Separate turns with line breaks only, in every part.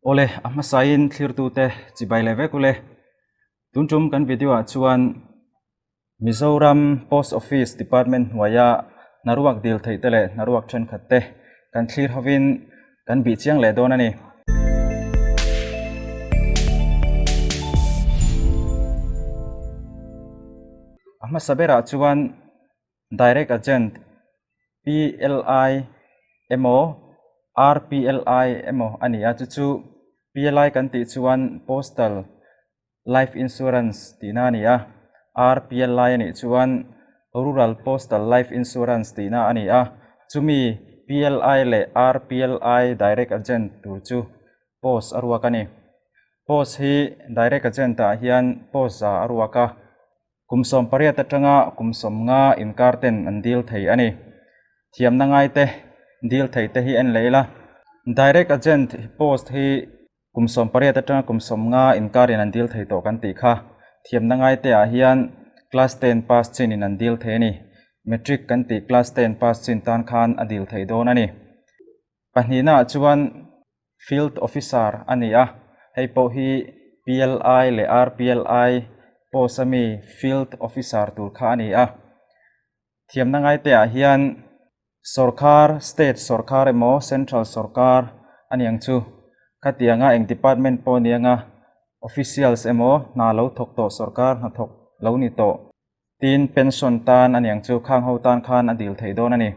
Awle, a hmasain thlirtute chibai leh vek ule. Tun tum kan video ah chuan Mizoram Post Office Department hnuaia hnaruak dil theih te leh hnaruak thenkhat te kan thlir hovin kan bih chiang leh dawn a ni. A hmasa berah chuan Direct Agent, PLI, emaw RPLI emaw a ni a, chu chu PLI kan tih chuan Postal Life Insurance tihna a ni a, RPLI a nih chuan Rural Postal Life Insurance tihna a ni a, chumi PLI leh RPLI Direct Agent tur chu Post a ruak a ni. Post hi Direct Agent ah hian post za a ruak a. Kum 18 atanga kum 50 inkar ten an dil thei a ni. Thiamna ngaite dil thei te hi en leh ila. Direct Agent post hi kum 18 atanga kum 50 inkarin an dil thei tawh kan tih kha. Thiamna ngaite ah hian class ten pass chin in an dil thei a ni. Matric kan tih class ten pass chin tan khan a dil thei dawn a ni. Pahnihna ah chuan Field Officer a ni a, hei pawh hi PLI leh RPLI post ami Field Officer tur kha a ni a. Thiamna ngaite ah hian sawrkar, state sawrkar emaw central sawrkar a ni ang chu. Khatianga eng department pawh a ni anga officials emaw hna lo thawk tawh sawrkar hnathawk lo ni tawh tin pension tan a ni ang chu khang ho tan khan a dil theih dawn a ni.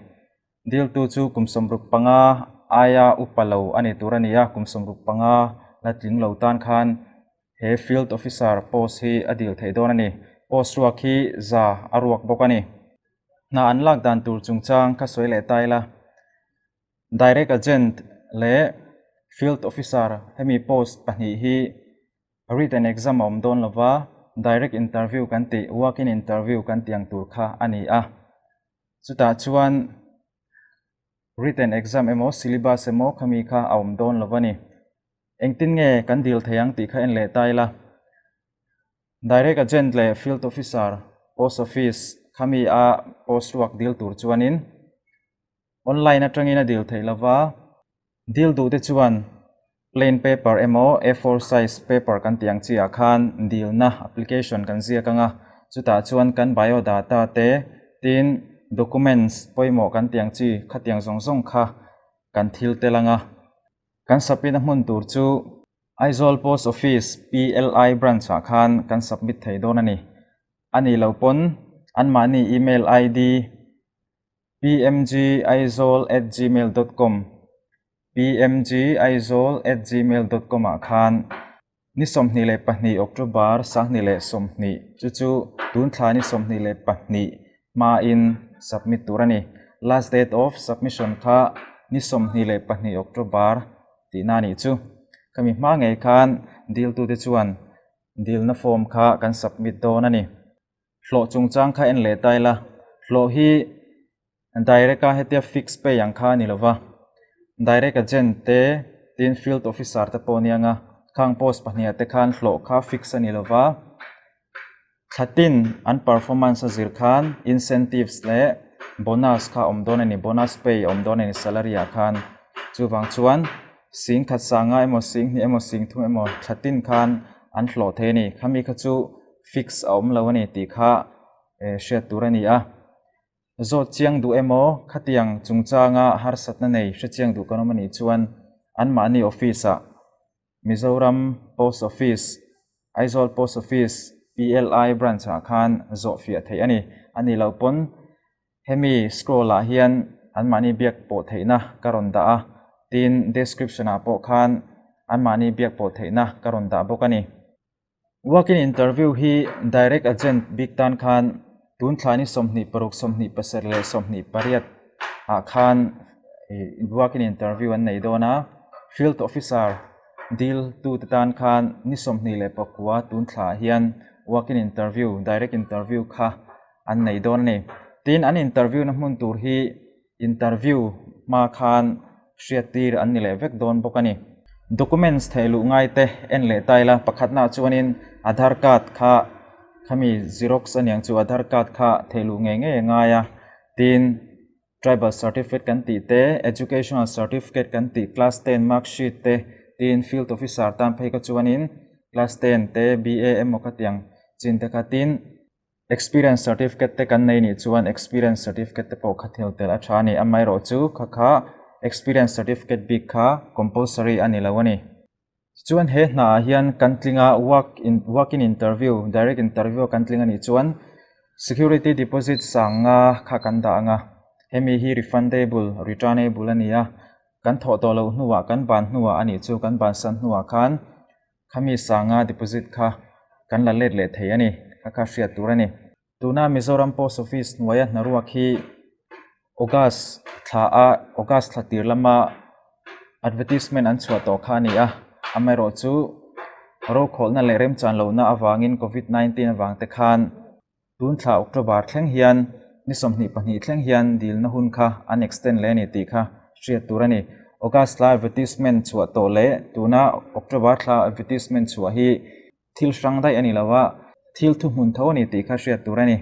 Diltu chu kum 65 aia upa lo a ni tur a ni a, kum 65 la tling lo tan khan he Field Officer post hi a dil theih dawn a ni. Post ruak hi za a ruak bawk a ni. Hna an lak dan tur chungchang kha sawi leh ta ila, Direct Agent leh Field Officer hemi post pahnih hi Written exam a awm dawn lova, direct interview kan tih, walk-in interview kan tih ang tur kha a ni a. Chutah chuan written exam emaw syllabus emaw khami kha a awm dawn lo a ni. Engtin nge kan dil thei ang tih kha en leh ta ila. Direct agent leh field officer, post office khami a post ruak dil tur chuanin Online atangin a dil theih lova, dil duhte chuan plain paper emaw A4 size paper kan tih ang chi ah khan dilna application kan ziak ang a, chutah chuan kan biodata te tin documents pawimawh kan tih ang chi khatiang zawng zawng kha kan thil tel ang a. Kan submit a hmun tur chu Aizawl Post Office PLI branch ah khan kan submit thei dawn a ni. A nih loh pawn anmahni email ID pmgaizawl@gmail.com pmgaizawl@gmail.com ah khan ni 22 October 2020 chu chu tun thla ni 22 hmain submit tur a ni. Last date of submission kha ni 22 October tihna a nih chu. Khami hma ngei khan diltute chuan dilna form kha kan submit dawn a ni. Hlawh chungchang kha en leh ta ila, hlawh hi direct a hetia fix pay ang kha a ni lova, direct agent te tin field officer te pawh a nia nga, khang post pahniha te khan hlawh kha fix a ni lova, thla tin an performance a zir khan incentives leh bonus kha a awm dawn a ni, bonus pay a awm dawn a ni salary ah khan, chuvang chuan sing khat sanga emaw sing hnih emaw sing thum emaw thla tin khan an hlawh thei a ni, khami kha chu. fix a awm lo a ni tih kha hriat tur a ni a. Zawt chiang duh emaw khatiang chungchanga harsatna nei hre chiang duh kan awm a nih chuan anmahni office ah Mizoram Post Office, Aizawl Post Office, PLI branch ah khan zawh fiah theih a ni. A nih loh pawn hemi scroll ah hian anmahni biak pawh theihna ka rawn dah a, tin description ah pawh khan anmahni biak pawh theihna ka rawn dah bawk a ni. Walk-in interview hi direct agent bik tan khan tun thla ni 26, 27 leh 28 ah khan walk-in interview an nei dawn a. Field officer dil tute tan khan ni 29 tun thla ah hian walk-in interview, direct interview kha an nei dawn a ni. Tin, an interview na hmun tur hi Interview hma khan hriattir an ni leh vek dawn bawk a ni. Documents theih luh ngai te en leh ta ila, pakhatnaah chuanin Aadhaar card kha khami xerox a niang chu Aadhaar card kha theih luh ngei ngei a ngai a, tin tribal certificate kan tih te, educational certificate kan tih class ten mark sheet te. Tin, Field Officer tan phei kha chuanin Class 10 te, BA emaw khatiang chin te kha tin, Experience Certificate te kan nei nih chuan Experience Certificate te pawh kha thil tel a tha a ni. Amaherawhchu kha kha Experience Certificate bik kha compulsory a ni lo a ni. Chuan he hnaah hian kan tling a, work in work in interview, direct interview a kan tling a nih chuan security deposit sang nga kha kan dah ang a, hemi hi refundable, returnable a ni a, kan thawh tawh loh hnuah, kan ban hnuah a nih chu, kan bansan hnuah khan khami sanga deposit kha kan la let leh thei a ni, kha kha hriat tur a ni. Tuna Mizoram Post Office hnuaia hnaruak hi August thla a August thla tir lama advertisement an chhuah tawh kha a ni a, amaherawh chu rokhawlhna leh remchan lohna avangin Covid 19 avang te khan tun thla October thleng hian ni 22 thleng hian dilna hun kha an extend leh a ni tih kha hriat tur a ni. August thla advertisement chhuah tawh leh tuna October thla advertisement chhuah hi thil hrang daih a ni lo a, thil thuhmun tho a ni tih kha hriat tur a ni.